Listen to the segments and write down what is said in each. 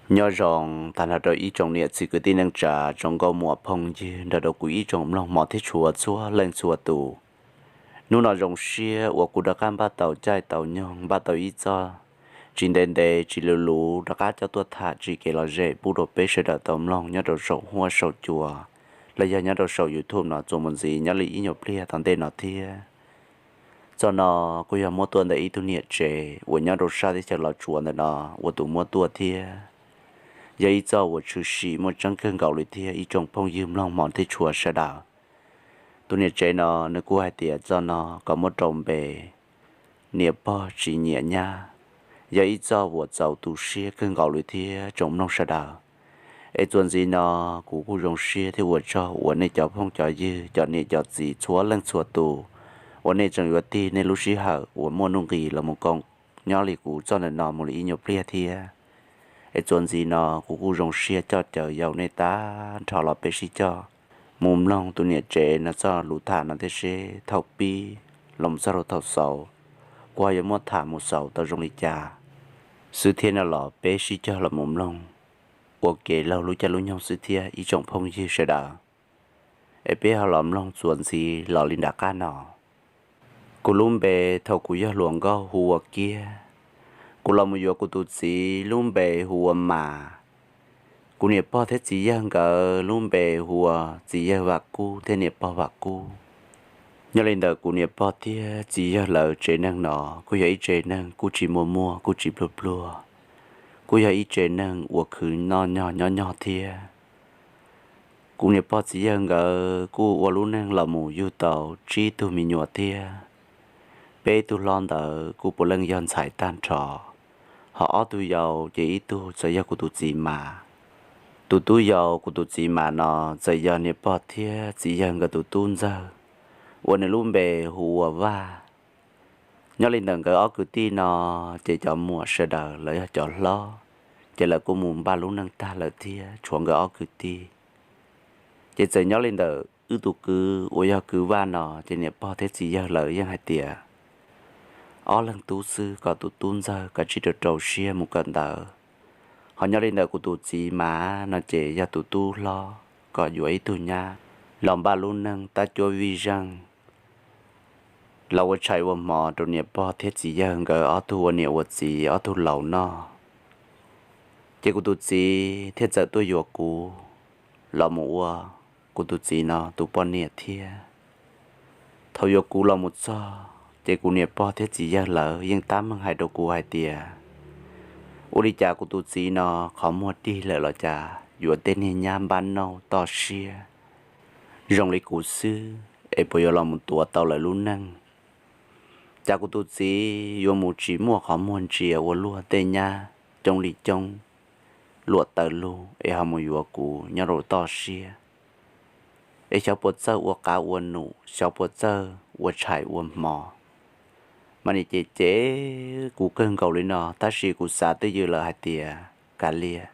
Nyob zoo tag nrho rau ib tsoom niam txiv kwv tij neej tsa, tsoom nkauj muam phooj ywg nrog rau kuv ib tsoom mloog hmov thiab tshua txhua leej txhua tus. Hnub no zoo siab uas kuv rov qab npaj tau caij tau nyoog, npaj tau ib txoj tsis ntev ntev tsis luv luv rov qab coj tuaj tham txoj kev lom zem pub rau peb sawv daws tau mloog nyob rau saum huab saum cua los yog nyob rau saum YouTube no txuas mus ntxiv nyob li ib nyuag pliag tom ntej no thiab. Txoj no kuj yog muab tuaj ntawm ib tug niam tsev uas nyob rau sab teb chaws Los Tsuas ntawm no ua tus muab tuaj thiab. Yog ib txoj uas tshwm sim muaj tseeb kawg nkaus li thiab ib tsoom phooj ywg mloog hmov thiab tshua sawv daws. Tus niam tsev no nws kuj hais tias txoj no kom muab rau npe niam pog tsis nyiam nyab. Yog ib txoj uas txaus tu siab kawg nkaus li thiab tsoom mloog sawv daws. Es txuas ntxiv no kuv kuj zoo siab thiab ua tsaug uas nej cov phooj cov ywg, cov niam cov txiv txhua leej txhua tus uas nej tseem yuav tig nej lub sij hawm uas muaj nuj nqis los mus koom nyob li kuv txoj ntawm no mus li ib nyuag pliag thiab. Es txuas ntxiv no kuv kuj zoo siab coj caw yaum nej tag nrho los peb sib coj mus mloog tus niam tsev no txoj lus tham no thiab seb thaum pib los mus txog rau thaum xaus, kuv ho yuav muab tham mus xaus tau zoo li cas xwb thiab no los peb sib coj los mus mloog ua ke laug lub caij lub nyoog xwb thiab ib tsoom phooj ywg sawv daws. Es peb ho los mloog txuas ntxiv los li nram qab no. Kuv lub npe thaum kuv yog hluas nkauj hu ua Kiab. Kuv los mus yuav kuv tus txiv lub npe hu ua Mas. Kuv niam pog thiab txiv yawg nkawd lub npe hu ua txiv yawg Vam Kub thiab niam pog Vam Kub. Nyob li ntawm kuv niam pog thiab txiv yawg lawv tsev neeg no kuj yog ib tsev neeg kuj tsis muaj muaj kuj tsis pluag pluag, kuj yog ib tsev neeg uas khwv noj nyog nyob nyog thiab. Kuv niam pog txiv yawg nkawd kuj ua lub neej los mus yug tau tsib tug me nyuam thiab. Peb tug hlob ntawd kuj puav leej yog ntxhais tag nrho, ho ob tug yau ces ib tug txawm yog kuv tus txiv mas. Tus tub yau kuv tus txiv mas no txawm yog niam pog thiab txiv yawg nkawd tus tub ntxawg, uas nws lub npe hu ua Vaj. Nyob li ntawm nkawd ob kwv tij no, ces cov muam sawv daws lawv yog cov hlob, ces lawv kuj mus npaj lub neej tag lawm thiab tshuav nkawd ob kwv tij. Ces txawm nyob li ntawm wb tus kwv uas yog kwv Vaj no, ces niam pog thiab txiv yawg lawv yeej hais tias ob leeg tub xwb kom tus tub ntxawg kav tsij rau rau siab mus kawm ntawv. Ho nyob li ntawm kuv tus txiv mas no ces yog tus tub hlob kom yuav ib tug nyab los npaj lub neej tab cuab vij zeej, los ua tshais ua hmo rau niam pog thiab txiv yawg nkawd ob tug ua niam ua txiv ob tug laus noj. Ces kuv tus txiv thiaj txawm tuaj yuav kuv los mus ua kuv tus txiv no tus poj niam thiab. Thaum yuav kuv los mus txog, ces kuv niam pog thiab txiv yawg lawv yeej tab meeg hais rau kuv hais tias, ua li cas kuv tus txiv no qhov muag dig lawm los cas yuav tej niag nyab npab nauj toj siab zoo li kuv xwb, es puas yuav los mus tuav tau lawv lub neej? Cas kuv tus txiv yuav mus tsis muaj qhov muag ntsia ua luag tej nyab coob li coob, luam taws lug es ho mus yuav kuv nyob rau toj siab, es xyov puas txawj ua qav ua num, xyov puas txawj ua tshais ua hmo. Mas nim cem cem kuv kawg nkaus li no, tab sis kuv xav twj ywm lawm hais tias, kav liam,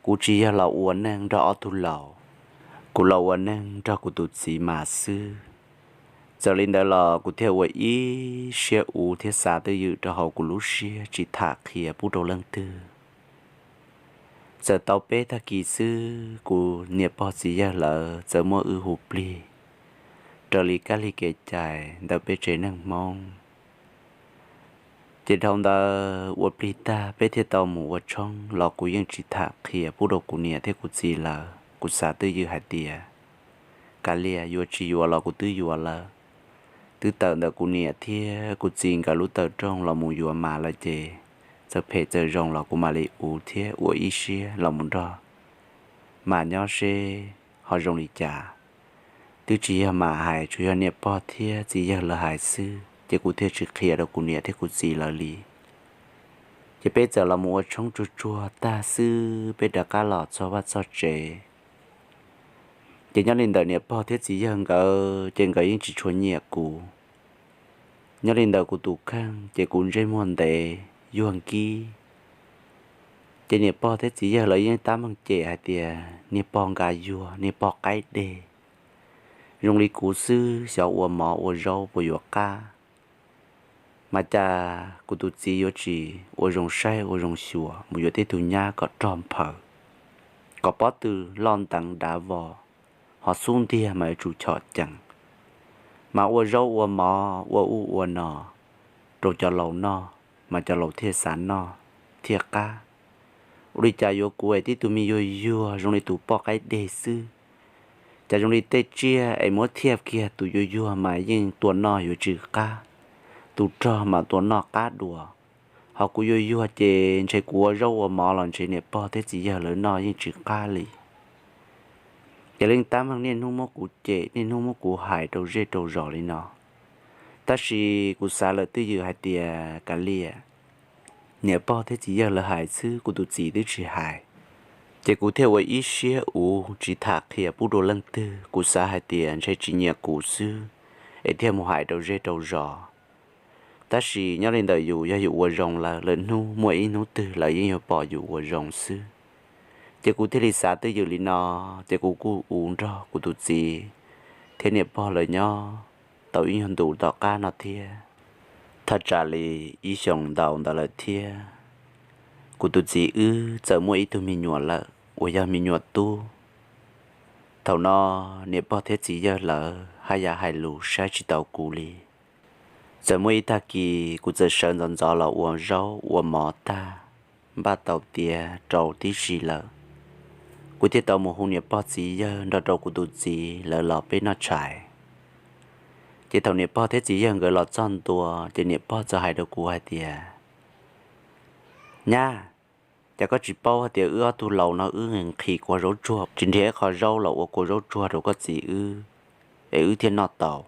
kuv tsis yog los ua neej nrog ob tug laus, kuv los ua neej nrog kuv tus txiv mas xwb. Txawm li ntawd los kuv thiaj ua ib siab uv thiab xav twj ywm rau hauv kuv lub siab tsis tham qhia pub rau leej twg. Txawm tau peb tag kis xwb, kuv niam pog txiv yawg lawv txawm muab wb hu plig raws li kab li kev cai ntawm peb tsev neeg Hmoob. Ces dhau ntawd ua plig tag peb thiaj tau mus ua tshoob los kuv yeej tsis tham qhia pub rau kuv niam thiab kuv txiv lawv. Kuv xav twj ywm hais tias, kav liam, yuav tsis yuav los kuv twb yuav lawm. Twb tawm ntawm kuv niam thiab kuv txiv nkawd lub tawm rooj los mus yuav mas lawm ces, txawm phem txawm zoo los kuv mam li uv thiab ua ib siab los mus nrog mas nyob seb ho zoo li cas. Twb tsis yog mas hais, tsuas yog niam pog thiab txiv yawg lawv hais xwb, ces kuv thiaj tsis qhia rau kuv niam thiab kuv txiv lawv li. Ces peb txawm los mus ua tshoob tsuag tsuag tag xwb peb rov qab los txog vaj txog tsev. Ces nyob li ntawm niam pog thiab txiv yawg nkawd ces nkawd yeej tsis tshua nyiam kuv. Nyob li ntawm kuv tus kheej ces kuv ntsej muag ntev yuag nkib. Ces niam pog thiab txiv yawg lawv yeej tab meeg cem hais tias niag pog nka yuag, niag pog qaib deg, zoo li kuv xwb xyov ua mov ua zaub puas yuav qab. Mas cas kuv tus txiv yuav tsis ua zoo saib ua zoo xyuas mus yuav tej tug nyab kom rog nphaws, kom pob tw loj nteev dav vos, ho xub ntiag mas yuav tsum chom cees, mas ua zaub ua mov ua ub ua no rau cov laus noj, mas cov laus thiaj xav noj thiaj qab. Ua li cas yuav kuv es tib tug me yuag yuag zoo li tus poj qaib deg xwb, cas zoo li tej tsiaj es muab thiaj kiag tus yuag yuag mas yeej tua noj yuav tsis qab, tus rog mas tua noj qab dua. Ho kuv yuag yuag ces ntshe kuv ua zaub ua mov los ntshe niam pog thiab txiv yawg lawv noj yeej tsis qab li. Ces leej tab meeg niaj hnub muab kuv cem, niaj hnub muab kuv hais rau zej rau zos li no. Tab sis kuv xav lawm twj ywm hais tias kav liam, niam pog thiab txiv yawg lawv hais xwb, kuv tus txiv twb tsis hais. Ces kuv thiaj ua ib siab uv tsis tham qhia pub rau leej twg, kuv xav hais tias ntshe tsis nyiam kuv xwb es thiaj mus hais rau zej rau zos. Tab sis nyob li ntawm yus, yog yus ua zoo lawm, lwm hnub muaj ib hnub twg lawv yeej yuav pom yus ua zoo xwb. Ces kuv thiaj li xav twj ywm li no, ces kuv kuj uv nrog kuv tus txiv thiab niam pog lawv nyob tau ib nyuag ntus tom qab no thiab. Thaj tsam li ib xyoos ntau ntawd lawm thiab, kuv tus txiv wb txawm muaj ib tug me nyuam lawm uas yog me nyuam tub. Thaum no niam pog thiab txiv yawg lawv haj yam hais lus saib tsis taus kuv li. Txawm muaj ib tag kis kuv txawm sawv ntxov ntxov los ua zaub ua mov tag, npaj tau tiav rau tib si lawm, kuv thiaj tau mus hu niam pog txiv yawg nrog rau kuv tus txiv lawv los peb noj tshais. Ces thaum niam pog thiab txiv yawg nkawd los txog ntua, ces niam pog txawm hais rau kuv hais tias, Nyab, cas koj tsis paub hais tias wb ob tug laus no wb nqhis kua zaub tsuag, tsis nrhiav ib qho zaub los ua kua zaub tsuag rau koj txiv wb, es wb thiaj noj tau?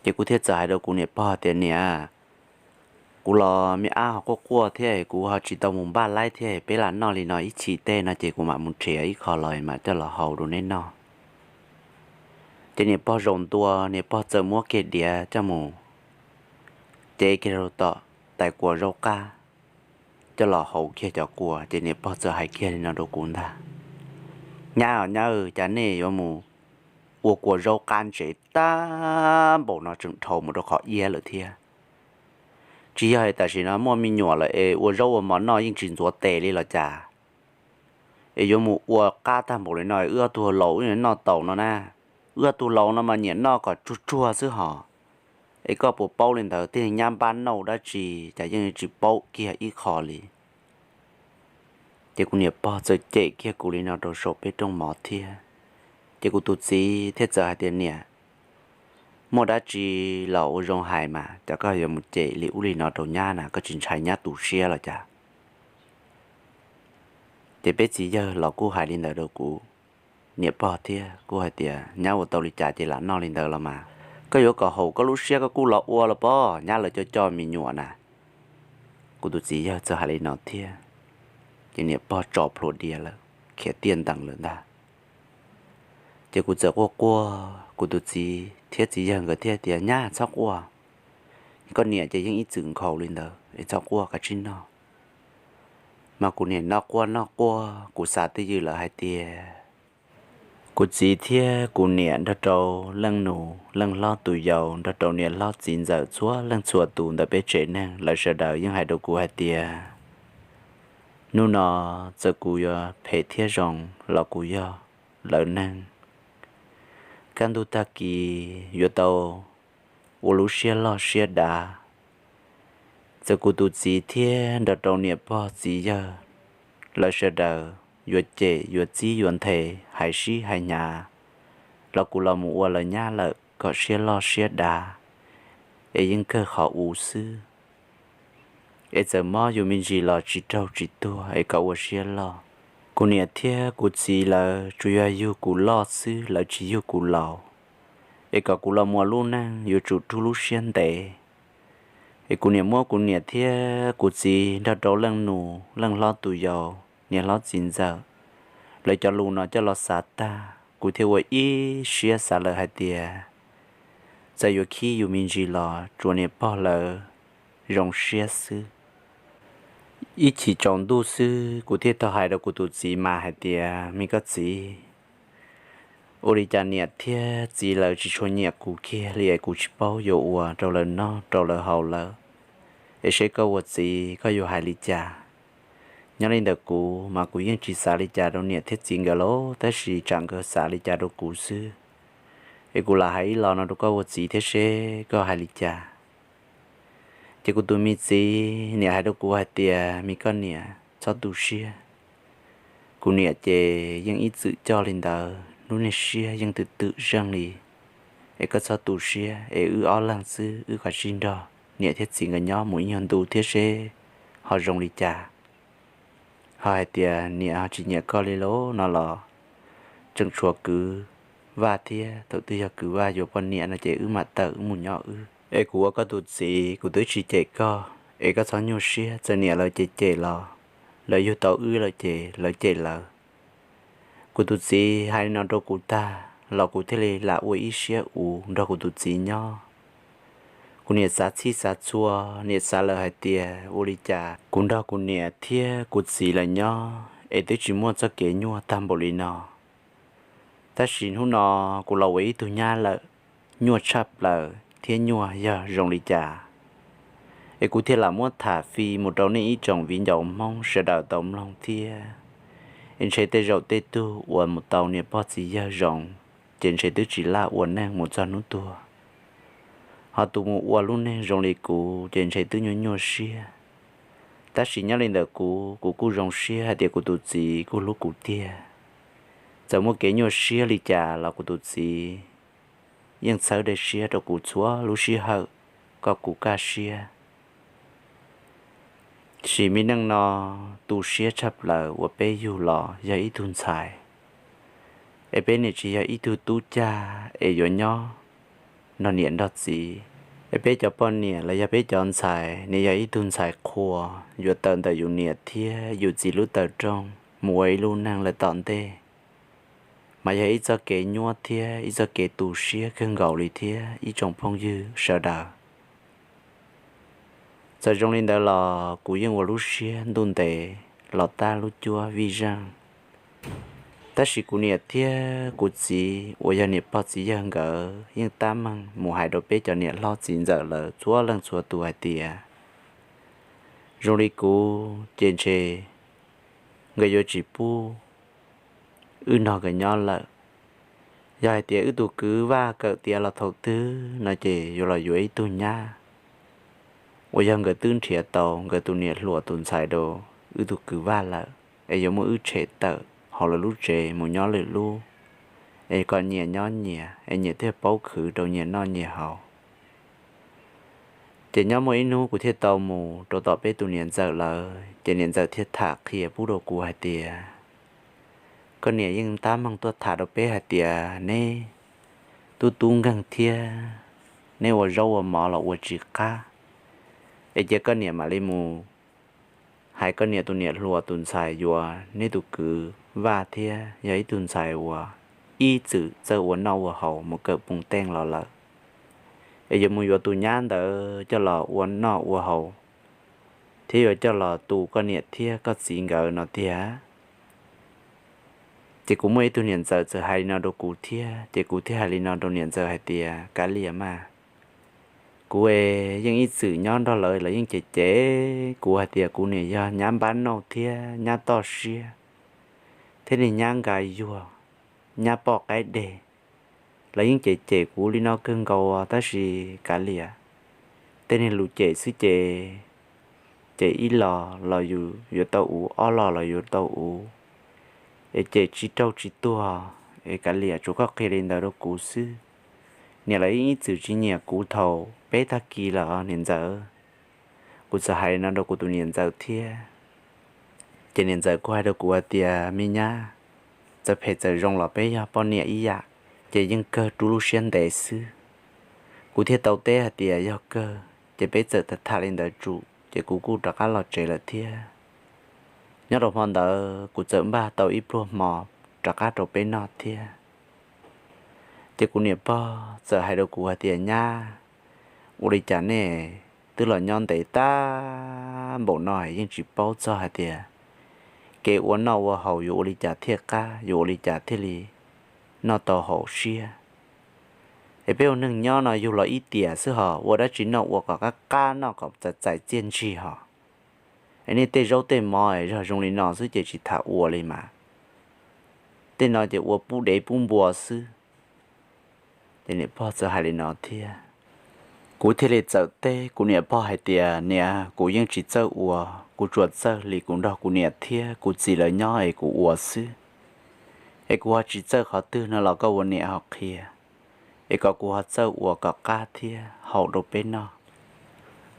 Ces kuv thiaj txawm hais rau kuv niam pog tias, Niam, kuv los me ab ho quaj quaj thiab, kuv ho tsis tau mus npaj laib thiab, peb lam noj li no ib chim tej no ces kuv mam mus nrhiav ib qho los mam coj los hau rau neb noj. Ces niam pog zaum ntua, niam pog txawm muab kiag diav coj mus cev kiag rau tom tais kua zaub qab, coj los hau kiag cov kua, ces niam pog txawm hais kiag li no rau kuv ntag, Nyab, nyab, cas nej yuav mus ua kua zaub qab ntsev tag npaum no tseem dhau mus rau qhov iab lawm thiab? Tsis yog hais tam sim no muaj me nyuam lawm es ua zaub ua mov noj yeej tsis ntxuav tes li los cas? Es yuav mus ua qab tag npaum li no, wb ob tug laus wb noj tau no na. Wb ob tug laus no mas nyiam noj kom tsuag tsuag xwb hos. Es koj puas paub li ntawd, tej nyab npab nauj dab tsi cas yeej tsis paub kiag ib qho li. Ces kuv niam pog txawm cem kiag kuv li no rau saum peb rooj mov thiab. Ces kuv tus txiv thiaj txawm hais tias, Niam, muaj dab tsi los ua zoo hais mas, cas koj yuav mus cem li ub li no rau nyab na, koj tsis ntshai nyab tu siab los cas? Ces peb txiv yawg los kuj hais li ntawd rau kuv niam pog thiab, kuj hais tias, Nyab ua tau li cas ces lam noj li ntawd los mas, koj yuav kom haum koj lub siab koj kuj los ua los pob, nyab lawv coj coj me nyuam na. Kuv tus txiv yawg txawm hais li no thiab, ces niam pog tso plhuav diav lawm, khiav tiaj ntees lawm ntag. Ces kuv txawm quaj quaj, kuv tus txiv thiab txiv yawg nkawd thiaj tias, Nyab, txhob quaj, koj niam ces yeej ib txwm nkhaus li ntawd es txhob quaj, kav tsij noj. Mas kuv niam noj quaj noj quaj, kuv xav twj ywm lawm hais tias kuv txiv thiab kuv niam nrog rau leej nus leej hlob tus yau, nrog rau niam hlob txiv ntxawm txhua leej txhua tus ntawm peb tsev neeg, lawv sawv daws yeej hais rau kuv hais tias, Hnub no txawm kuv yuav phem thiab zoo los kuv yog lawv neeg, kaj ntug tag kis yuav tau ua lub siab loj siab dav. Txawm kuv tus txiv thiab nrog rau niam pog txiv yawg lawv sawv daws yuav cem yuav txib yuav nthe, hais sib hais hnyav los kuv los mus ua lawv nyab lawm kom siab loj siab dav, es yeej kawg qhov uv xwb. Es txawm mob yus me ntsis los tsis raug tsis tuag es kom ua siab loj. Kuv niam thiab kuv txiv lawv tsuas yog yug kuv loj xwb, lawv tsis yug kuv laus, es kom kuv los muaj lub neej yuav tsum rub lub siab ntev. Es kuv niam muab kuv niam thiab kuv txiv nrog rau leej nus leej hlob tus yau, niam hlob txiv ntxawm, lawv cov lus no coj los xav tag, kuv thiaj ua ib siab xav lawm hais tias, txawm yuav khib yus me ntsis los tsuav niam pog lawv zoo siab xwb. Ib chim tsaus ntuj xwb kuv thiaj tau hais rau kuv tus txiv mas hais tias, Me koj txiv, Ua li cas niam thiab txiv lawv tsis tshua nyiam kuv kiag li es kuv tsis paub yuav ua rau lawv noj rau lawv haus lawm, es seb koj ua txiv koj yuav hais li cas. Nyob li ntawm kuv mas kuv yeej tsis xav li cas rau niam thiab txiv nkawd los, tab sis tsam nkawd xav li cas rau kuv xwb. Es kuv lam hais ib los no rau koj ua txiv thiab seb koj hais li cas. Ces kuv tus me txiv niam hais rau kuv hais tias, me koj niam, txhob tu siab. Kuv niam ces yeej ib txwm coj li ntawd, lub niag siab yeej twm twm zeej li. Es koj txhob tu siab, es wb ob leeg xwb, wb kav tsij nrog niam thiab txiv nkawd nyob mus ib nyuag ntu thiab seb ho zoo li cas. Ho hais tias niam ho tsis nyiam koj li lauj no los, tseem tshuav kwv Vaj thiab, thaum twg yog kwv Vaj yuav poj niam no ces wb mam tawm wb mus nyob wb. Es kuv ua koj tus txiv kuv twb tsis cem koj, es koj txhob nyuaj siab, txawm niam lawv cem cem los lawv yug tau wb lawm ces lawv cem lawv. Kuv tus txiv hais li no rau kuv tag los kuv thiaj li lam ua ib siab uv nrog kuv tus txiv nyob. Kuv niam xav txhij xav txhua, niam xav lawm hais tias ua li cas kuv nrog kuv niam thiab kuv txiv lawv nyob es twb tsis muaj txoj kev nyuaj tag npaum li no. Tab sis hnub no kuv los ua ib tug nyab lawm, nyuaj tshaj plaws thiab nyuaj yog zoo li cas, es kuv thiaj lam muab tham fi mus rau nej ib tsoom viv ncaus Hmoob sawv daws tau mloog thiab. Es ntshe tej zaum tej tug uas mus tau niam pog txiv yawg zoo, ces ntshe twb tsis laj ua neej mus txog hnub tuag. Ho tus mus ua lub neej zoo li kuv ces ntshe twb nyuaj nyuaj siab. Tab sis nyob li ntawm kuv, kuv kuj zoo siab hais tias kuv tus txiv kuj hlub kuv tiag. Txawm muaj kev nyuaj siab li cas los kuv tus txiv yeej txhawb dej siab rau kuv txhua lub sij hawm kom kuv kaj siab. Sim me neej no tu siab tshaj plaws uas peb yug los yog ib tug ntxhais, es peb niam tsis yog ib tug tub cag es yuav nyob nrog niam nrog txiv. Es peb cov poj niam los yog peb cov ntxhais, nws yog ib tug ntxhais qhua, yuav tawm ntawm yus niam thiab yus txiv lub tawm rooj mus ua ib lub neej lawm tom ntej, mas yog ib txoj kev nyuaj thiab ib txoj kev tu siab kawg nkaus li thiab ib tsoom phooj ywg sawv daws. Txawm zoo li ntawd los kuv yeej ua lub siab ntuj ntev los tab lub cuab vij zeej. Tab sis kuv niam thiab kuv txiv uas yog niam pog txiv yawg nkawd yeej tab meeg mus hais rau peb cov niam hlob txiv ntxawm lawv txhua leej txhua tus hais tias, zoo li kuv ces ntshe nkawd yuav tsis pub wb nrog nkawd nyob lawm. Yog hais tias wb tus kwv Vaj kawm tiav los thaum twg no ces yuav los yuav ib tug nyab uas yog nkawd twb nrhiav tau nkawd tus niam hluas tus ntxhais rau wb tus kwv Vaj lawm, es yuav muab wb tshem tawm hauv lawv lub tsev mus nyob lwm lub, es kom nyias nyob nyias, es nyias thiaj paub khwv rau nyias noj nyias haus. Ces nyob muaj ib hnub kuv thiaj tau mus rau tom peb tus niam ntxawm lawv, ces niam ntxawm thiaj tham qhia pub rau kuv hais tias, koj niam yeej tab meeg tuaj tham rau peb hais tias neb tub tub nkeeg thiab, neb ua zaub ua mov los ua tsis qab, es cia koj niam mam li mus hais koj niam tus niam hluas tus ntxhais yuav neb tus kwv Vaj thiab, yog ib tug ntxhais uas ib txwm txawj ua noj ua haus mus kawm poob teej los lawm, es yuav mus yuav tus nyab ntawd coj los ua noj ua haus, thiab yuav coj los tu koj niam thiab koj txiv nkawd no tiag. Ces kuv muaj ib tug niam ntxawm txawm hais li no rau kuv thiab, ces kuv thiaj hais li no rau niam ntxawm hais tias, kav liam mas, kuv es yeej ib txwm nyob nrog lawv, lawv yeej cem cem kuv hais tias kuv niam yog nyab npab nauj thiab nyab toj siab, thiab niag nyab nka yuag, nyab poj qaib deg. Lawv yeej cem cem kuv li no kawg nkaus, tab sis kav liam, tej niag lus cem xwb ces, cem ib los los yus yuav tau uv, ob los los yuav tau uv, es cem tsis raug tsis tuag, es kav liam, tsuav koj qhia li ntawd rau kuv xwb. Niam lawv yeej ib txwm tsis nyiam kuv thaum peb tag kis lawm niam ntxawm. Kuv txawm hais li no rau kuv tus niam ntxawm thiab. Ces niam ntxawm kuj hais rau kuv hais tias, me nyab, txawm phem txawm zoo los peb yog poj niam ib yam, ces yeej kawg rub lub siab ntev xwb. Kuv thiaj tau teb hais tias yog kawg, ces peb txawm tham tham li ntawd tsum, ces kuv kuj rov qab los tsev lawm thiab. Nyob rau hmo ntawd kuv txawm npaj tau ib pluag hmo rov qab rau peb noj thiab. Ces kuv niam pog txawm hais rau kuv hais tias, nyab, ua li cas nej twb los nyob ntev tag npaum no yeej tsis paub txog hais tias kev ua noj ua haus yuav ua li cas thiaj qab, yuav ua li cas thiaj li noj tau haus siab. Es peb ua neeg nyob no yug los ib tiam xwb hos, ua dab tsi noj ua kom qab qab, noj kom txais txais txiaj ntsig hos. Es nej tej zaub tej mov es zog zoo li no xwb ces tsis tham ua li mas, tej no ces ua pub dev pub npua xwb. Ces niam pog txawm hais li no thiab. Kuv thiaj li txawm teb kuv niam pog hais tias, niam, kuv yeej tsis txawj ua, kuv tsuas txawj li kuv nrog kuv niam thiab kuv txiv lawv nyob es kuv ua xwb. Es kuv ho tsis txawj qhov twg no los koj ua niam ho qhia, es kom kuv ho txawj ua kom qab thiab haus rau peb noj.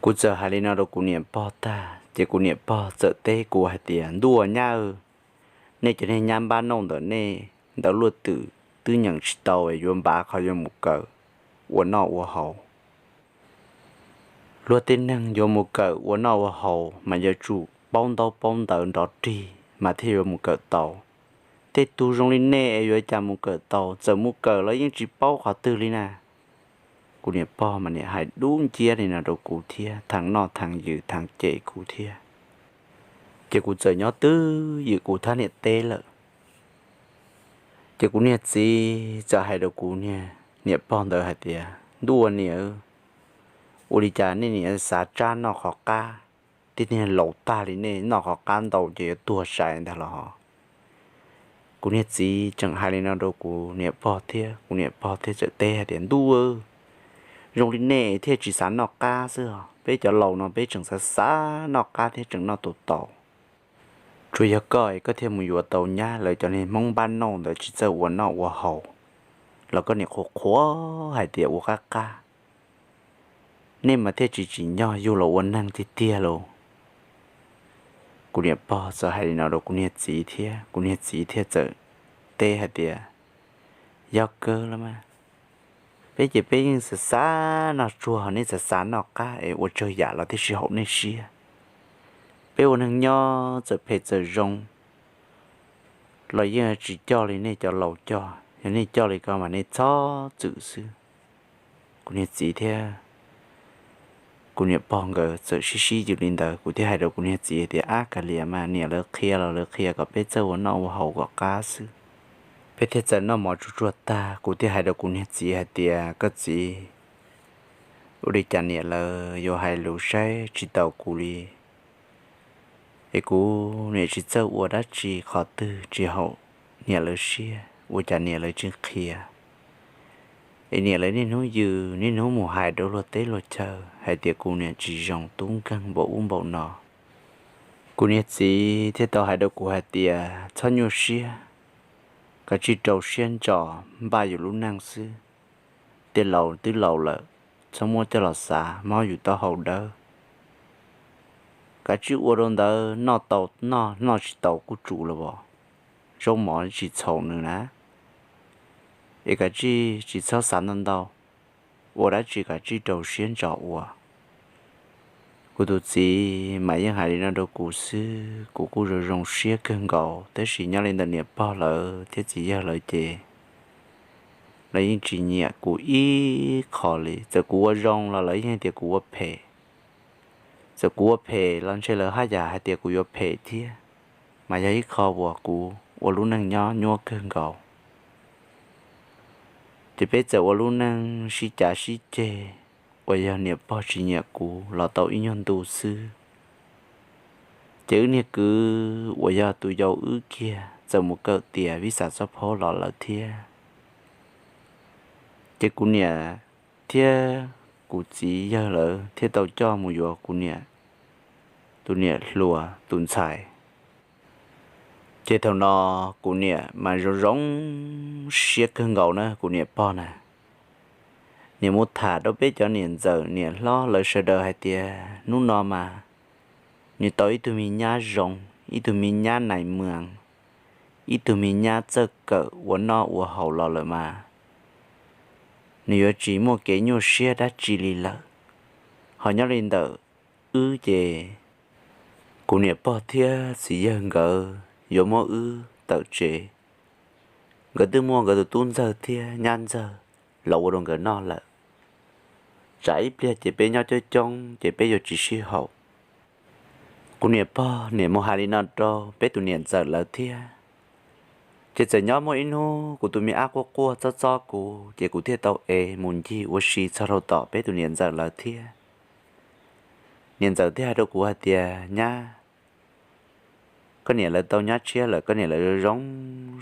Kuv txawm hais li no rau kuv niam pog tag ces kuv niam pog txawm teb kuv hais tias, ntuj ua nyab, nej cov niag nyab npab nauj ntawm nej ntawd luaj twm twb nyeem tsis tau es yuav npav qhov yuav mus kawm ua noj ua haus. Luag tej neeg yuav mus kawm ua noj ua haus mas yuav tsum paub ntaub paub ntawv nrov rig mas thiaj yuav mus kawm tau. Tej tug zoo li nej es yuav cas mus kawm tau, txawm mus kawm los yeej tsis paub qhov twg li na. Kuv niam pog mas niam hais dub nciab li no rau kuv thiab, thav noj thav ywm thav cem kuv thiab. Ces kuv txawm nyob twj ywm kuv thab niam teb lawm. Ces kuv niag txiv txawm hais rau kuv niam pog ntawd hais tias, ntuj ua niam, ua li cas nej niam xav tsab noj qhov qab, tej niag laus tag li nej noj qhov qab ntau ces yuav tuag sai ntag los? Kuv niag txiv tseem hais li no rau kuv niam pog thiab, kuv niam pog thiaj txawm teb hais tias, ntuj, zoo li nej thiaj tsis xav noj qab xwb os, peb cov laus no peb tseem xav xav noj qab thiab tseem noj tau tau. Tsuas yog koj es koj thiaj mus yuav tau nyab, lawv cov niag Hmoob npab nauj ntawd tsis txawj ua noj ua haus los koj niam qhuas qhuas hais tias ua qab qab. Nej mas thiaj tsis tsim nyog yug los ua neeg tiag tiag lauj. Kuv niam pog txawm hais li no rau kuv niag txiv thiab, kuv niag txiv thiaj txawm teb hais tias, yog kawg los mas, peb ces peb yeej xav xav noj tsuag, nej xav xav noj qab es ua tsawg yam los thiaj sib haum nej siab. Peb ua neeg nyob txawm phem txawm zoo los yeej tsis coj li nej cov laus coj, yog nej coj li ko mas nej txhob txwm xwb. Kuv niag txiv thiab kuv niam pog nkawd txawm sib sib ywg li ntawd, kuv thiaj hais rau kuv niag txiv tias, ab, kav liam mas, niam lawv qhia los lawv qhia kom peb txawj ua noj ua haus kom qab xwb. Peb thiaj txawm noj mov tsuag tsuag tag, kuv thiaj hais rau kuv niag txiv hais tias, koj txiv, ua li cas niam lawv yuav hais lus saib tsis taus kuv li? Es kuv niam tsis txawj ua dab tsi qhov twg tsis haum niam lawv siab, ua cas niam lawv tsis qhia? Es niam lawv niaj hnub yws niaj hnub mus hais rau luag teb luag chaw hais tias kuv niam tsis zoo, tub nkeeg npaum ub npaum no. Kuv niag txiv thiaj tau hais rau kuv hais tias, txhob nyuaj siab, kav tsij rau siab ntso, npaj yus lub neej xwb. Tej laus twb laus lawm, txhob muab coj los xav, mob yus taub hau dawb. Kav tsij ua rau ntawd, noj tau noj, noj tsis tau kuj tsum los as, zaub mov tsis txhaum nws na. Es kav tsij tsis txhob xav ntau ntau, ua dab tsi kav tsij rau siab ntso ua. Kuv tus txiv mas yeej hais li no rau kuv xwb, kuv kuj zoo zoo siab kawg nkaus, tab sis nyob li ntawm niam pog lawv thiab txiv yawg lawv ces lawv yeej tsis nyiam kuv ib qho li. Txawm kuv ua zoo los lawv yeej hais tias kuv ua phem, txawm kuv ua phem los ntshe lawv haj yam hais tias kuv yuav phem thiab, mas yog ib qho uas kuv ua lub neej nyob nyuaj kawg nkaus. Ces peb txawm ua lub neej sib cav sib ceg, uas yog niam pog tsis nyiam kuv los tau ib nyuag ntu xwb, ces wb niag kwv uas yog tus yau wb kiag txawm mus kawm tiav vij xav txoj phob los lawm thiab. Ces kuv niam thiab kuv txiv yawg lawv thiaj tau coj mus yuav kuv niam tus niam hluas tus ntxhais. Ces thaum no kuv niam mas zoo zoo siab kawg nkaus na, kuv niam pog na, niam mus tham rau peb cov niam ntxawm niam hlob lawv sawv daws hais tias hnub no mas nws tau ib tug me nyab zoo, ib tug me nyab nais mas, ib tug me nyab txawj kawm ua noj ua haus los lawm mas nws yuav tsis muaj kev nyuaj siab dab tsi li lawm. Ho nyob li ntawm wb ces kuv niam pog thiab txiv yawg nkawd yuav muab wb tawm tsev. Nkawd twb muaj nkawd tus tub ntxawg thiab nyab ntxawg los ua rau nkawd noj lawm. Tsam ib pliag ces peb nyob coob coob ces peb yuav tsis sib haum. Kuv niam pog niam mus hais li no rau peb tus niam ntxawm lawv thiab. Ces txawm nyob muaj ib hnub kuv tus me ab quaj quaj txob txob kuv, ces kuv thiaj tau ev mus ncig ua si txog rau tom peb tus niam ntxawm lawv thiab. Niam ntxawm thiaj hais rau kuv hais tias, Nyab, koj niam lawv tau nyab tshiab lawm, koj niam lawv zoo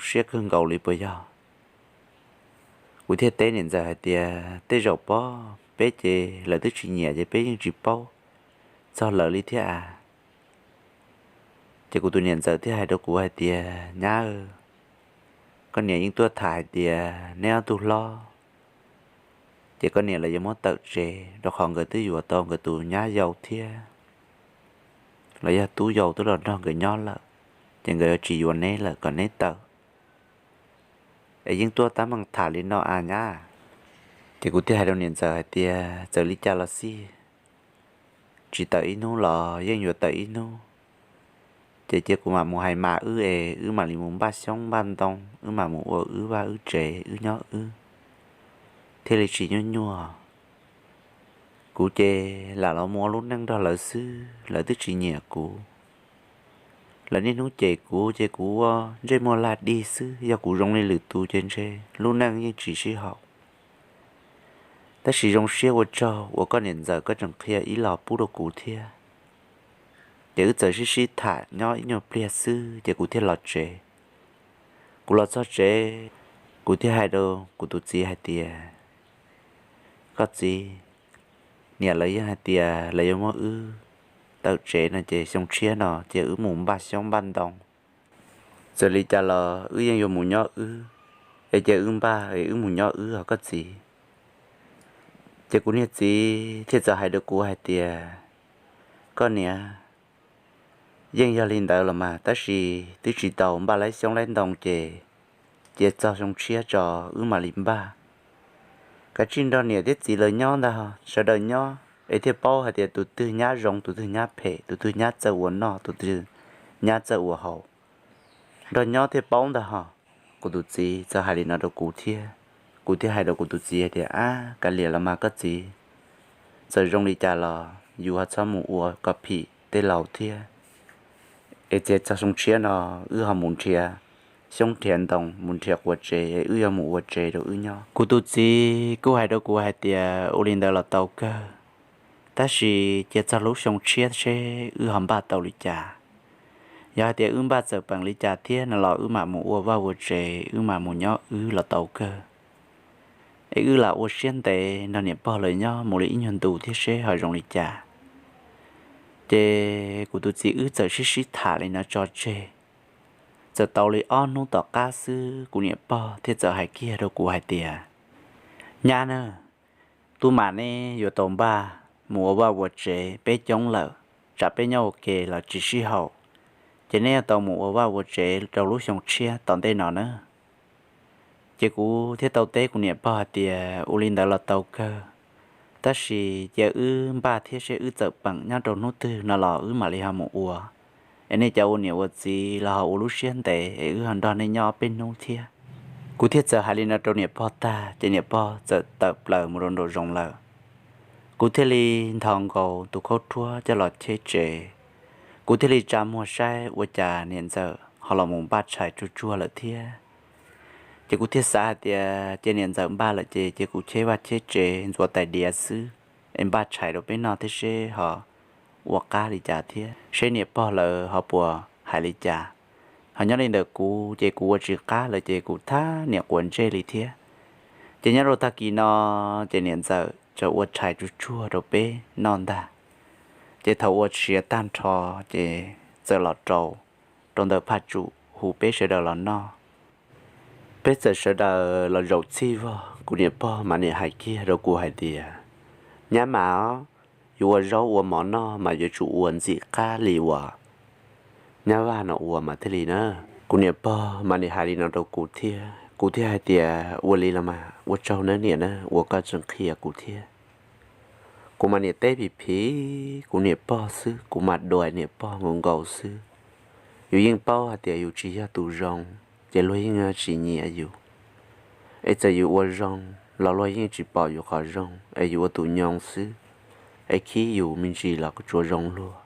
siab kawg nkaus li puas yog? Kuv thiaj teb niam ntxawm hais tias, Tej zaum pob, peb ces lawv twb tsis nyiam ces peb yeej tsis paub txog lawv li thiab a. Ces kuv tus niam ntxawm thiaj hais rau kuv hais tias, Nyab, koj niam yeej tuaj tham hais tias neb ob tug hlob ces koj niam lawv yuav muab tawm tsev, rau qhov nkawd twb yuav tau nkawd tus nyab yau thiab, los yog tub yau twb los nrog nkawd nyob lawm, ces nkawd yuav tsis yuav neb lawm, kom neb tawm. Es yeej tuaj tab meeg tham li no a nyab. Ces kuv thiaj hais rau niam ntxawm hais tias, Txawm li cas los xij, tsis tawm ib hnub los yeej yuav tawm ib hnub. Ces cia kuv mam mus hais mas wb es wb mam li mus npaj xyoob npaj ntoo, wb mam mus ua wb vaj wb tsev, wb nyob wb, thiaj li tsis nyuaj nyuaj. Kuv ces lam los mus ua lub neej nrog lawv xwb, lawv twb tsis nyiam kuv. Lawv niaj hnub cem kuv ces kuv ua ntsej muag laj dig xwb, yog kuv zoo li lwm tus ces ntshe lub neej yeej tsis sib haum. Tab sis zoo siab ua tsaug uas koj niam ntxawm koj tseem qhia ib los pub rau kuv thiab. Ces wb txawm sib sib tham nyob ib nyuag pliag xwb ces kuv thiaj los tsev. Kuv los txog tsev, kuv thiaj hais rau kuv tus txiv hais tias, Koj txiv, niam lawv yeej hais tias lawv yuav muab wb tawm tsev no ces xyoo tshiab no cia wb mus npaj xyoob npaj ntoo. Txawm li cas los wb yeej yuav mus nyob wb, es cia wb npaj es wb mus nyob wb os koj txiv. Ces kuv niag txiv thiaj txawm hais rau kuv hais tias, Koj niam, yeej yog li ntawd los mas, tab sis twb tsis tau npaj laib xyoob laib ntoo ces cia txog xyoo tshiab tso wb mam li npaj. Kav tsij nrog niam thiab txiv lawv nyob ntag, sawv daws nyob es thiaj paub hais tias tus twg nyab zoo, tus twg nyab phem, tus twg nyab txawj ua noj, tus twg nyab txawj ua haus. Nrog nyob thiaj paub ntag hos. Kuv tus txiv txawm hais li no rau kuv thiab. Kuv thiaj hais rau kuv tus txiv hais tias, Ab, kav liam los mas koj txiv, txawm zoo li cas los yus ho txhob mus ua kom phim tej laus thiab. Es cia txog xyoo tshiab no wb ho mus nrhiav xyoob nrhiav ntoo, mus nrhiav quav tsev es wb yuav mus ua tsev rau wb nyob. Kuv tus txiv kuj hais rau kuv hais tias, Ua li ntawd los tau kawg, tab sis cia txog lub xyoo tshiab seb wb ho npaj tau li cas. Yog hais tias wb npaj txawm peem li cas thiab no los wb mam mus ua vaj ua tsev, wb mam mus nyob wb los tau kawg. Es wb lam ua siab ntev nrog niam pog lawv nyob mus li ib nyuag ntu thiab seb ho zoo li cas. Ces kuv tus txiv wb txawm sib sib tham li no tso tseg. Txawm tau li ob hnub tom qab xwb kuv niam pog thiaj txawm hais kiag rau kuv hais tias, Nyab na, tub mam neb yuav tau npaj mus ua vaj ua tsev, peb coob lawm, tsam peb nyob ua ke los tsis sib haum, ces neb yuav tau mus ua vaj ua tsev rau lub xyoo tshiab tom ntej no na. Ces kuv thiaj tau teb kuv niam pog hais tias, Ua li ntawd los tau kawg, tab sis cia wb npaj thiab seb wb txawm peem nyob rau hnub twg no los wb mam li ho mus ua. Es nej cov ua niam ua txiv los ho ua lub siab ntev es wb ho nrog nej nyob peb hnub thiab. Kuv thiaj txawm hais li no rau niam pog tag ces niam pog txawm tawm plaws mus rau nraum zoov lawm. Kuv thiaj li nthos nkaus tus khaub rhuab coj los cheb tsev. Kuv thiaj li tsa muag saib ua cas niam ntxawm ho los mus npaj tshais tsuag tsuag lawm thiab. Ces kuv thiaj xav hais tias cia niam ntxawm npaj lawm ces cia kuv cheb vaj cheb tsev ntxuav tais diav xwb, es npaj tshais rau peb noj thiab seb ho ua qab li cas thiab seb niam pog lawv ho puas hais li cas. Ho nyob li ntawm kuv ces kuv ua tsis qab lawm ces kuv thab niam quav ntsej li thiab. Ces nyob rau tag kis no ces niam ntxawm txawm ua tshais tsuag tsuag rau peb noj ntag. Ces thaum ua siav tag nrho ces txawm los rau, rau ntawm phaj tsum hu peb sawv daws los noj. Peb txawm sawv daws los zaum txhij vog, kuv niam pog mas niam hais kiag rau kuv hais tias, Nyab mas, yuav ua zaub ua mov noj mas yuav tsum ua ntxim qab li uas nyab Vaj no ua mas thiaj li na. Kuv niam pog mas niam hais li no rau kuv thiab, kuv thiaj hais tias, Ua li los mas ua tsaug nawb niam na uas koj tseem qhia kuv thiab. Kuv mas niam teb phim phim kuv niam pog xwb, kuv mas duam niam pog nkaus nkaus xwb. Yus yeej paub hais tias yus tsis yog tus zoo, ces luag yeej tsis nyiam yus. Es txawm yus ua zoo los luag yeej tsis pom yus qhov zoo, es yus ua tus nyoo xwb, es khib yus me ntsis los tsuas zoo luag.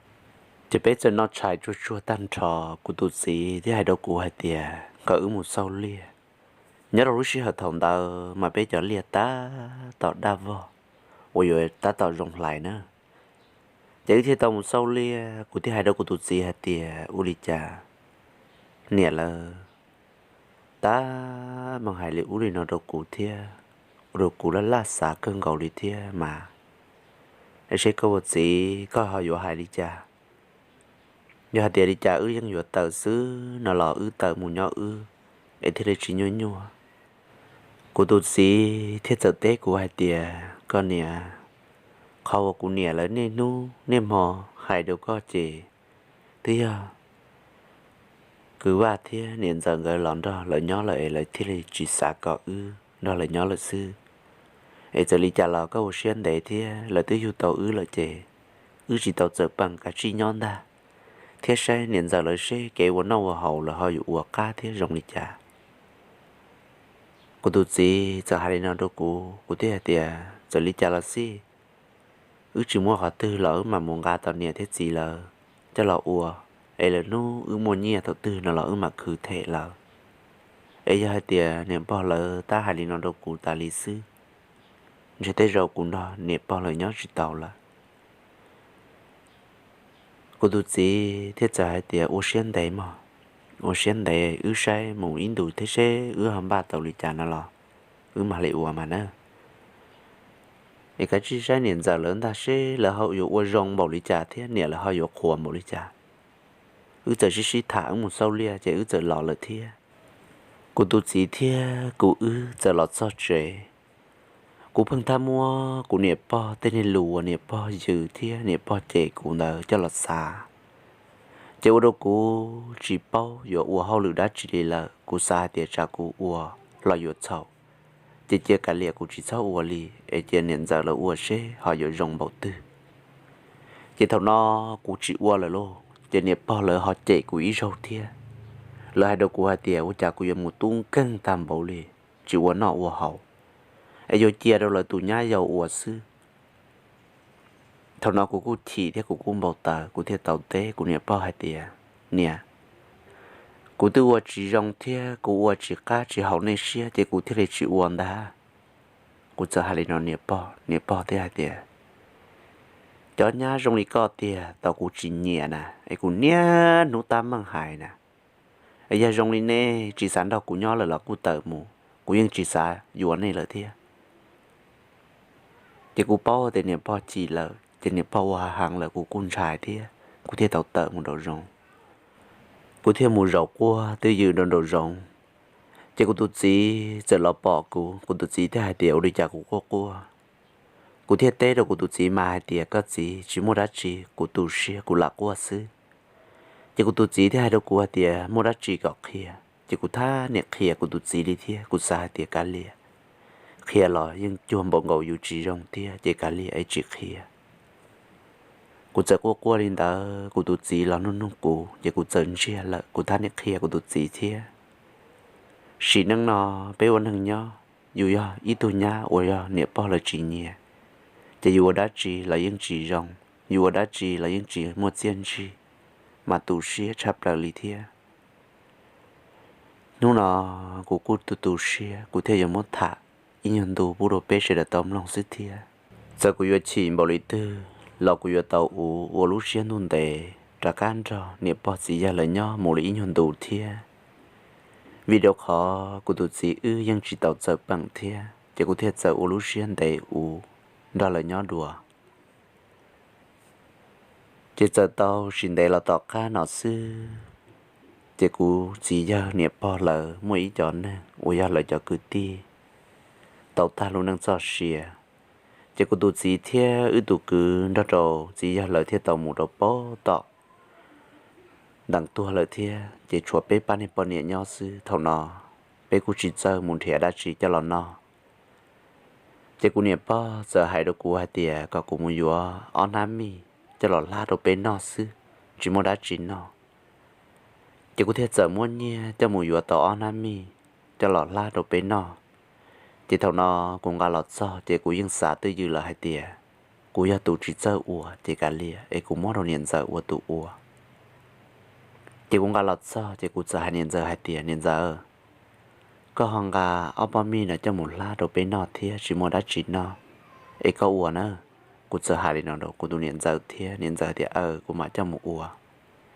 Ces peb txawm noj tshais tsuag tsuag tag nrho, kuv tus txiv thiaj hais rau kuv hais tias, kom wb mus xauj liaj. Nyob rau lub sij hawm thaum ntawd mas peb cov liaj tab tom daj vog uas yuav tab tom zoo hlais na. Ces wb thiaj tau mus xauj liaj, kuv thiaj hais rau kuv tus txiv hais tias, ua li cas niam lawv tab meeg hais li ub li no rau kuv thiab, ua rau kuv laj laj xav kawg nkaus li thiab mas. Es seb koj ua txiv koj ho yuav hais li cas? Yog hais tias li cas wb yeej yuav tawm xwb no los wb tawm mus nyob wb es thiaj li tsis nyuaj nyuaj. Kuv tus txiv thiaj txawm teb kuv hais tias, koj niam, qhov uas kuv niam lawv niaj hnub niaj hmo hais rau koj ces twb yog kwv Vaj thiab niam ntxawm nkawd los nrog lawv nyob lawm es lawv thiaj li tsis xav kom wb nrog lawv nyob lawm xwb. Es txawm li cas los koj ua siab ntev thiab, lawv twb yug tau wb lawm ces wb tsis tau txawm peem kav tsij nyob ntag, thiab saib niam ntxawm lawv seb kev ua noj ua haus lawv ho yuav ua qab thiab zoo li cas. Kuv tus txiv txawm hais li no rau kuv, kuv thiaj hais tias txawm li cas los xij, wb tsis muaj qhov twg los wb mam mus nqa tau niam thiab txiv lawv coj los ua, es lwm hnub wb muaj nyiaj thaum twg no los wb mam khwv them lawv. Es yog hais tias niam pog lawv tab hais li no rau kuv tas li xwb, ntshe tej zaum kuv nrog niam pog lawv nyob tsis tau lawm. Kuv tus txiv thiaj txawm hais tias ua siab ntev mog, ua siab ntev wb saib mus ib ntus thiab seb wb ho npaj tau li cas no los wb mam li ua mas na. Es kav tsij saib niam ntxawm lawv ntag seb lawv ho yuav ua zoo npaum li cas thiab niam lawv ho yuav qhuas npaum li cas. Wb txawm sib sib tham wb mus xauj liaj ces wb txawm los lawm thiab. Kuv tus txiv thiab kuv wb txawm los txog tsev. Kuv pheej thab muab kuv niam pog tej niag lus uas niam pog yws thiab niam pog cem kuv ntawd coj los xav, ces ua rau kuv tsis paub yuav ua hauj lwm dab tsi li lawm. Kuv xav hais tias tsam kuv ua los yuav txhaum, ces cia kav liam kuv tsis txhob ua li, es cia niam ntxawm lawv ua seb ho yuav zoo npaum twg. Ces thaum no kuv tsis ua lawm lauj, ces niam pog lawv ho cem kuv ib zaug thiab. Lawv hais rau kuv hais tias ua cas kuv yuav mus tub nkeeg tag npaum li, tsis ua noj ua haus, es yuav cia rau lawv tus nyab yau ua xwb. Thaum no kuv kuj chim thiab kuv kuj npau taws, kuv thiaj tau teb kuv niam pog hais tias, niam, kuv twb ua tsis zoo thiab kuv ua tsis qab tsis haum nej siab ces kuv thiaj li tsis ua ntag. Kuv txawm hais li no niam pog, niam pog thiaj hais tias, cov nyab zoo li koj tiag tau kuv tsis nyiam na, es kuv niaj hnub tab meeg hais na. Es yog zoo li nej tsis xav nrog kuv nyob lawm los kuj tawm mus, kuv yeej tsis xav yuav nej lawm thiab. Ces kuv paub tias niam pog chim lawm ces niam pog ua heev lawm kuv kuj ntshai thiab kuv thiaj tau tawm mus nraum zoov. Kuv thiaj mus zaum quaj twj ywm nraum nraum zoov. Ces kuv tus txiv txawm los pom kuv, kuv tus txiv thiaj hais tias ua li cas kuv quaj quaj. Kuv thiaj teb rau kuv tus txiv mas hais tias koj txiv, tsis muaj dab tsi, kuv tu siab kuv lam quaj xwb. Ces kuv tus txiv thiaj hais rau kuv hais tias muaj dab tsi kom qhia. Ces kuv thab niam qhia kuv tus txiv li thiab, kuv xav hais tias kav liam, qhia los yeej cuag npaum nkaus yus tsis zoo thiab ces kav liam es tsis qhia. Kuv txawm quaj quaj li ntawd kuv tus txiv los nug nug kuv ces kuv txawm ntsiag lawm, kuv thab niam qhia kuv tus txiv thiab. Sim neej no peb ua neeg nyob, yus yog ib tug nyab uas yog niam pog lawv tsis nyiam, ces yus ua dab tsi los yeej tsis zoo, yus ua dab tsi los yeej tsis muaj txiaj ntsig, mas tu siab tshaj plaws li thiab. Hnub no kuv kuj tu tu siab, kuv thiaj yuav muab tham ib nyuag ntu pub rau peb sawv daws tau mloog xwb thiab. Txawm kuv yuav chim npaum li twg los kuv yuav tau ua lub siab ntuj ntev rov qab nrog niam pog txiv yawg lawv nyob mus li ib nyuag ntu thiab. Vim rau qhov kuv tus txiv wb yeej tsis tau txawm peem thiab ces kuv thiaj txawm ua lub siab ntev ua nrog lawv nyob dua. Ces txawm tau tsis ntev los tom qab no xwb, ces kuv txiv yawg niam pog lawv muaj ib co neeg uas yog lawv cov kwv tij tau tag lub neej txoj sia. Ces kuv tus txiv thiab wb tus kwv nrog rau txiv yawg lawv thiaj tau mus rau pem tom ntees tuag lawm thiab, ces tshuav peb pab niag poj niam nyob xwb. Thaum no peb kuj tsis txawj mus nrhiav dab tsi coj los noj. Ces kuv niam pog txawm hais rau kuv hais tias kom kuv mus yuav ob hnab mij coj los hlab rau peb noj xwb, tsis muaj dab tsi noj. Ces kuv thiaj txawm muab nyiaj coj mus yuav tau ob hnab mij coj los hlab rau peb noj. Ces thaum no kuv nqa los txog ces kuv yeej xav twj ywm lawm hais tias kuv yog tus tsis txawj ua ces kav liam es kuv muab rau niam ntxawm ua tus ua. Ces kuv nqa los txog ces kuv txawm hais niam ntxawm hais tias, Niam ntxawm, koj ho nqa ob pob mij no coj mus hlab rau peb noj thiab tsis muaj dab tsi noj, es koj ua na. Kuv txawm hais li no rau kuv tus niam ntxawm thiab niam ntxawm tias, Aw, kuv mam coj mus ua.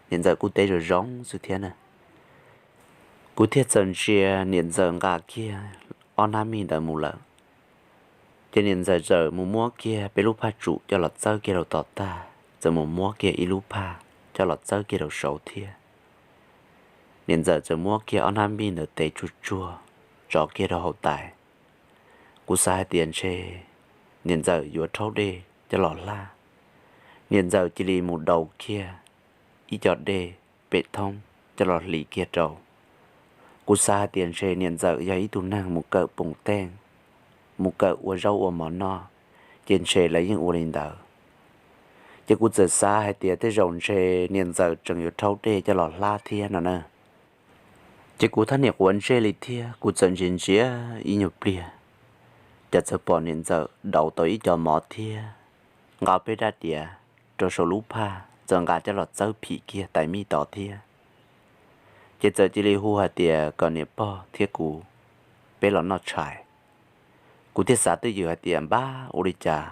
Niam ntxawm kuj teb zoo zoo xwb thiab na. Kuv thiaj txawm ntsia niam ntxawm nqa kiag ob hnab mij ntawd mus lawm. Ces niam ntxawm txawm mus muab kiag peb lub phaj tsum coj los txawb kiag rau tom tag, txawm mus muab kiag ib lub phaj coj los txawb kiag rau saud thiab. Niam ntxawm txawm muab kiag ob hnab mij ntawd tes tsuag tsuag tso kiag rau hauv tais. Kuv xav hais tias ntshe niam ntxawm yuav rhaub dej coj los hlab, niam ntxawm cia li mus daus kiag ib co dej pem thoob coj los hliv kiag rau. Kuv xav hais tias ntshe niam ntxawm yog ib tug neeg mus kawm poom teej, mus kawm ua zaub ua mov noj, ces ntshe lawv yeej ua li ntawd. Ces kuv txawm xav hais tias tej zaum ntshe niam ntxawm tseem yuav rhaub dej coj los hlab thiab no na. Ces kuv thab niam quav ntsej li thiab kuv txawm ntsia ntsia ib nyuag pliag, cas txawm pom niam ntxawm daus tau ib co mov thiab nqa peb rab diav rau saum lub phaj txawm nqa coj los txawb phim kiag tais mij tod thiab. Ces txawm cia li hu hais tias kom niam pog thiab kuv peb los noj tshais. Kuv thiaj xav twj ywm hais tias npab ua li cas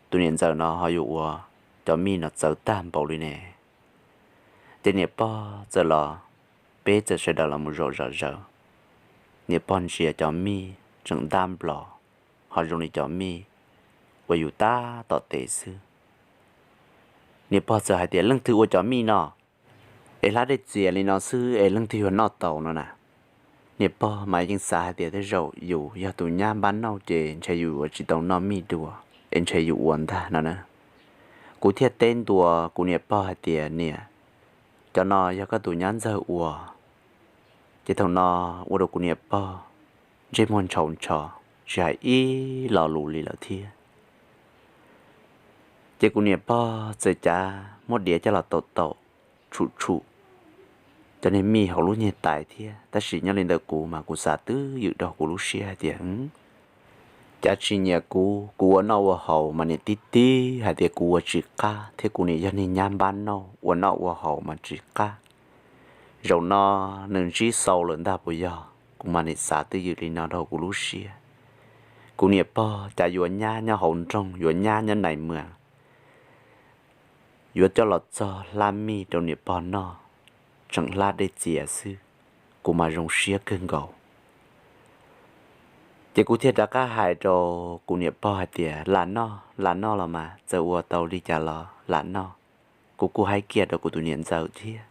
tus niam ntxawm no ho yuav ua cov mij no txawv tag npaum li ne. Ces niam pog txawm los, peb txawm sawv daws los mus zaum zom zaws. Niam pog ntsia cov mij tseem ntab nplos, ho zoo li cov mij uas yus tab tom tes xwb. Niam pog txawm hais tias leej twg ua cov mij no es hlab dej txias li no xwb es leej twg yuav noj tau no na. Niam pog mas yeej xav hais tias tej zaum yus yog tus nyab npab nauj ces ntshe yus yuav tsis tau noj mij dua, es ntshe yus ua ntag no na. Kuv thiaj teb ntua kuv niam pog hais tias niam, cov no yog koj tus nyab ntxawg ua. Ces thaum no ua rau kuv niam pog ntsej muag ntshaus ntsho, tsis hais ib lo lus li lawm thiab. Ces kuv niam pog txawm cav muab diav coj los taum taum, tshum tshum cov niag mij hauv lub nyuag tais thiab, tab sis nyob li ntawm kuv mas kuv xav twj ywm rau kuv lub siab hais tias cav tsis nyiam kuv, kuv ua noj ua haus mas niam tib tib hais tias kuv ua tsis qab thiab kuv niam yog niag nyab npab nauj ua noj ua haus mas tsis qab. Zaum no nws ntsib xau lawm ntag puas yog? Kuv mas niam xav twj ywm li no rau kuv lub siab. Kuv niam pog cav yuav nyab nyob hauv nroog, yuav nyab nyob nais mas yuav coj los txog hlab mij rau niam pog noj, tseem hlab dej txias xwb, kuv mas zoo siab kawg nkaus. Ces kuv thiaj rov qab hais rau kuv niam pog hais tias lam noj, lam noj los mas, txawm ua tau li cas los lam noj. Kuv kuj haib kiag rau kuv tus niam ntxawm thiab.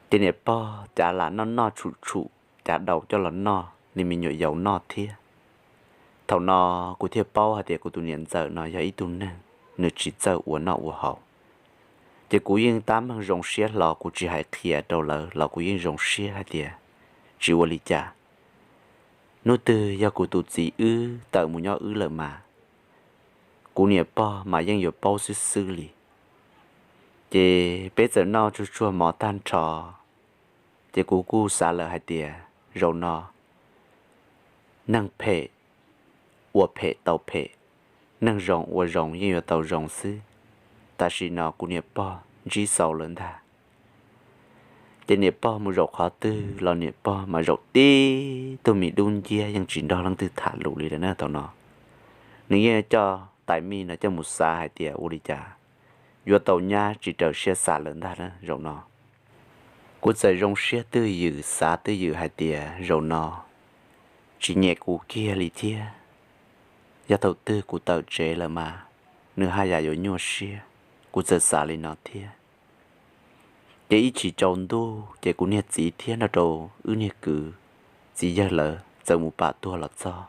Ces niam pog cav lam noj noj tshum tshum, cav daus coj los noj li me nyuam yaus noj thiab. Thaum no kuv thiaj paub hais tias kuv tus niam ntxawm no yog ib tug neeg nws tsis txawj ua noj ua haus. Ces kuv yeej tab meeg zoo siab hlo, kuv tsis hais qhia rau lawv los kuv yeej zoo siab hais tias tsis ua li cas. Hnub twg yog kuv tus txiv wb tawm mus nyob wb lawm mas kuv niam pog mas yeej yuav paub xwb xwb li. Ces peb txawm noj tsuag tsuag mov tag nrho, ces kuv kuj xav lawm hais tias zaum no neeg phem ua phem tau phem, neeg zoo ua zoo yeej yuav tau zoo xwb. Tam sim no kuv niam pog ntsib xau lawm ntag. Ces niam pog mus zaum qhov twg los niam pog mas zaum tib tug me dub nciab yeej tsis nrog leej twg tham lus li lawm na thaum no. Nws yeej coj tais mij no coj mus xav hais tias ua li cas yuav tau nyab tsis raws siab xav lawm ntag na zaum no. Kuv txawm zoo siab twj ywm xav twj ywm hais tias zaum no tsis nyem kuv kiag li thiab. Yog thaum twg kuv tawm tsev lawm mas nws haj yam yuav nyuaj siab, kuv txawm xav li no thiab. Ces ib chim tsaus ntuj ces kuv niag txiv thiab nrog rau wb niag kwv txiv yawg lawv txawm mus pam tuag los txog.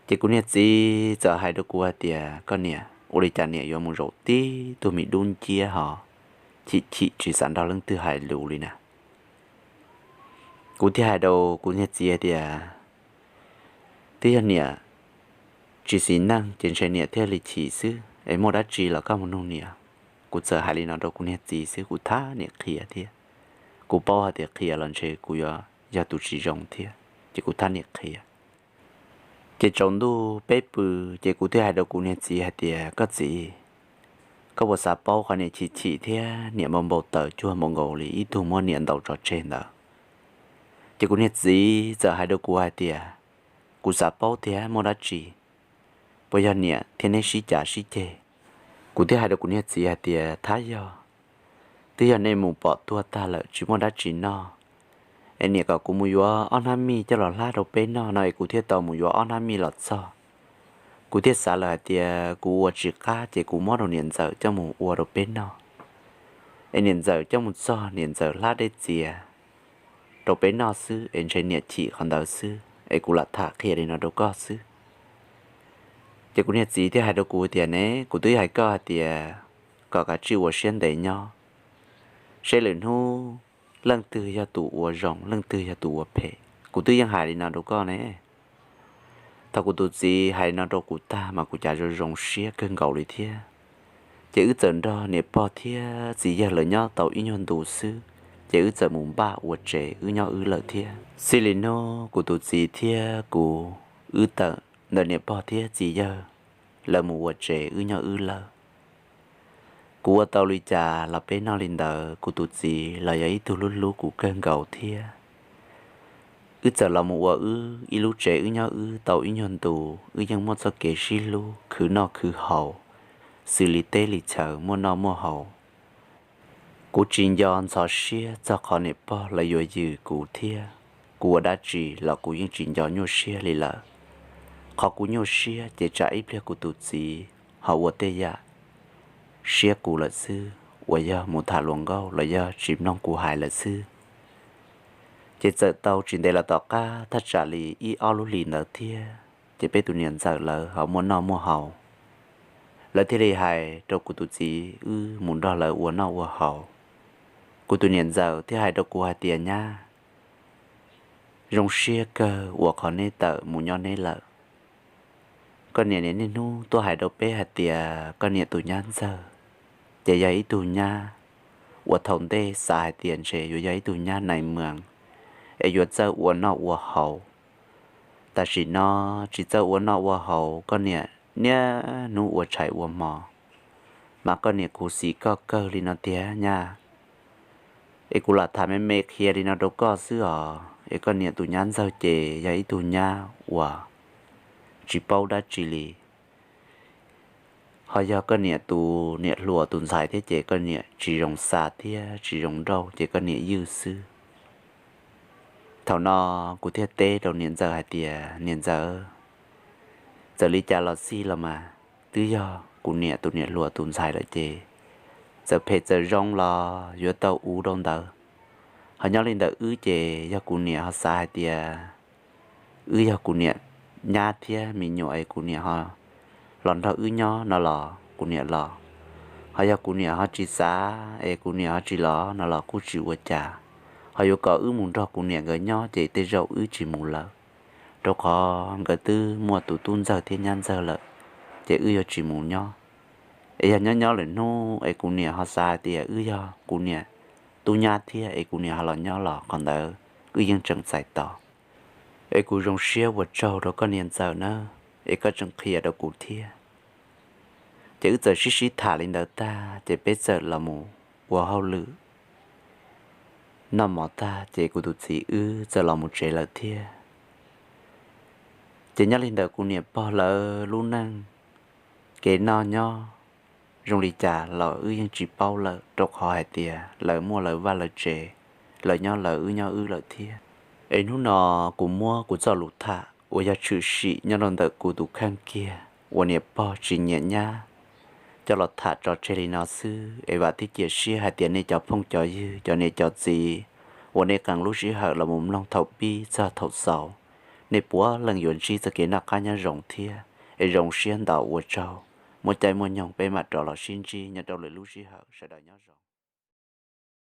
Ces kuv niag txiv txawm hais rau kuv hais tias koj niam, ua li cas niam yuav mus zaum tib tug me dub nciab ho chim chim tsis xav nrog leej twg hais lus li na? Kuv thiaj hais rau kuv niag txiv hais tias twb yog niam tsis xis neej ces ntshe niam thiaj li chim xwb es muaj dab tsi los koj mus nug niam. Kuv txawm hais li no rau kuv niag txiv xwb, kuv thab niam qhia thiab. Kuv paub hais tias qhia los ntshe kuv yuav yog tus tsis zoo thiab, ces kuv thab niam qhia. Ces tsaus ntuj peb pw, ces kuv thiaj hais rau kuv niag txiv hais tias koj txiv, Koj puas xav paub qhov niam chim chim thiab niam npau npau taws cuag npaum nkaus li ib tug muab niam ntaus tso tseg ntawd? Ces kuv niag txiv txawm hais rau kuv hais tias, kuv xav paub tias muaj dab tsi, puas yog niam thiab neb sib cav sib ceg? Kuv thiaj hais rau kuv niag txiv hais tias, thab yog, twb yog nej mus pom tuag tag lawm tsis muaj dab tsi noj, es niam kom kuv mus yuav ob hnab mij coj los hlab rau peb noj no es kuv thiaj tau mus yuav ob hnab mij los txog. Kuv thiaj xav lawm hais tias kuv ua tsis qab ces kuv muab rau niam ntxawm coj mus ua rau peb noj. Es niam ntxawm coj mus txog niam ntxawm hlab dej txias rau peb noj xwb es ntshe niam chim qhov ntawd xwb es kuv lam tham qhia li no rau koj xwb. Ces kuv niag txiv thiaj hais rau kuv tias, ne, kuv twb hais koj hais tias kom kav tsij ua siab ntev nyob, seb lwm hnub leej twg yog tus ua zoo leej twg yog tus ua phem. Kuv twb yeej hais li no rau koj ne. Thaum kuv tus txiv hais li no rau kuv tag mas kuv cas zoo zoo siab kawg nkaus li thiab. Ces wb txawm nrog niam pog thiab txiv yawg lawv nyob tau ib nyuag ntu xwb, ces wb txawm mus npaj ua tsev wb nyob wb lawm thiab. Xij li hnub kuv tus txiv thiab kuv wb tawm ntawm niam pog thiab txiv yawg lawv mus ua tsev wb nyob wb lawm. Kuv ua tau li cas los peb noj li ntawd, kuv tus txiv los yog ib tug hlub hlub kuv kawg nkaus thiab. Wb txawm los mus ua wb ib lub tsev wb nyob wb tau ib nyuag ntu, wb yeej muaj txoj kev sib hlub khwv noj khwv haus xws li teb li chaw muaj noj muaj haus. Kuv tsis nco ntxhov siab txog qhov niam pog lawv yuav yws kuv thiab, kuv ua dab tsi los kuv yeej tsis nco nyuaj siab li lawm. Qhov kuv nyuaj siab ces tsam ib pliag kuv tus txiv ho ua tej yam siab kuv lawm xwb, uas yog mus tham luag nkauj los yog tsis mloog kuv hais lawm xwb. Ces txawm tau tsis ntev los tom qab thaj tsam li ib ob lub hlis ntawd thiab ces peb tus niam ntxawm lawv ho muaj noj muaj haus. Lawv thiaj li hais rau kuv tus txiv wb mus nrog lawv ua noj ua haus. Kuv tus niam ntxawm thiaj hais rau kuv hais tias, nyab, zoo siab kawg uas qhov neb tawm mus nyob neb lawm. Koj niam niaj hnub tuaj hais rau peb hais tias koj niam tus nyab ntxawg ces yog ib tug nyab uas thaum ntej xav hais tias ntshe yuav yog ib tug nyab nais mas es yuav txawj ua noj ua haus. Tam sim no tsis txawj ua noj ua haus, koj niam niaj hnub ua tshais ua hmo, mas koj niam khuv xim koj kawg li no tiag nyab. Es kuv lam tham me me qhia li no rau koj xwb os, es koj niam tus nyab ntxawg ces yog ib tug nyab uas tsis paub dab tsi li. Ho yog koj niam tus niam hluas tus ntxhais thiab ces koj niam tsis zoo xa thiab tsis zoo nrauj ces koj niam ywj xwb. Thaum no kuv thiaj teb rau niam ntxawm hais tias, niam ntxawm, txawm li cas los xij los mas twb yog kuv niam tus niam hluas tus ntxhais lawm ces txawm phem txawm zoo los yuav tau ua rau ntawd. Ho nyob li ntawm wb ces yog kuv niam ho xav hais tias wb yog kuv niam nyab thiab me nyuam es kuv niam ho los nrog wb nyob no los kuv niam los. Ho yog kuv niam ho tsis xav es kuv niam ho tsis los no los kuj tsis ua cas. Ho yuav kom wb mus nrog kuv niam nkawd nyob ces tej zaum wb tsis mus lawm, rau qhov nkawd twb muaj tus tub ntxawg thiab nyab ntxawg lawm, ces wb yuav tsis mus nyob. Es yog nyob nyob lwm hnub es kuv niam ho xav hais tias wb yog kuv niam tub nyab thiab es kuv niam ho los nyob los qhov ntawd wb yeej tseem txais tos. Es kuv zoo siab ua tsaug rau koj niam ntxawm nawb, es koj tseem qhia rau kuv thiab. Ces wb txawm sib sib tham li ntawd tag ces peb txawm los mus ua hauj lwm noj mov tag ces kuv tus txiv wb txawm los mus tsev lawm thiab. Ces nyob li ntawm kuv niam pog lawv lub neej, kev noj nyob zoo li cas los wb yeej tsis paub lawm, rau qhov hais tias lawv muaj lawv vaj lawv tsev, lawv nyob lawv wb nyob wb lawm thiab. Es hnub no kuv muab kuv txoj lus tham uas yog tshwm sim nyob rau ntawm kuv tus kheej kiag uas niam pog tsis nyiam nyab coj los tham tso tseg li no xwb. Es vam thiab cia siab hais tias nej cov phooj cov ywg, cov niam cov txiv uas nej qee lub sij hawm los mus mloog thaum pib txog thaum xaus, nej puav leej yuav ntsib txoj kev noj qab nyob zoo thiab. Es zoo siab ntau, ua tsaug, muaj caij muaj nyoog peb mam rov los sib ntsib nyob rau lwm lub sij hawm, sawv daws nyob zoo.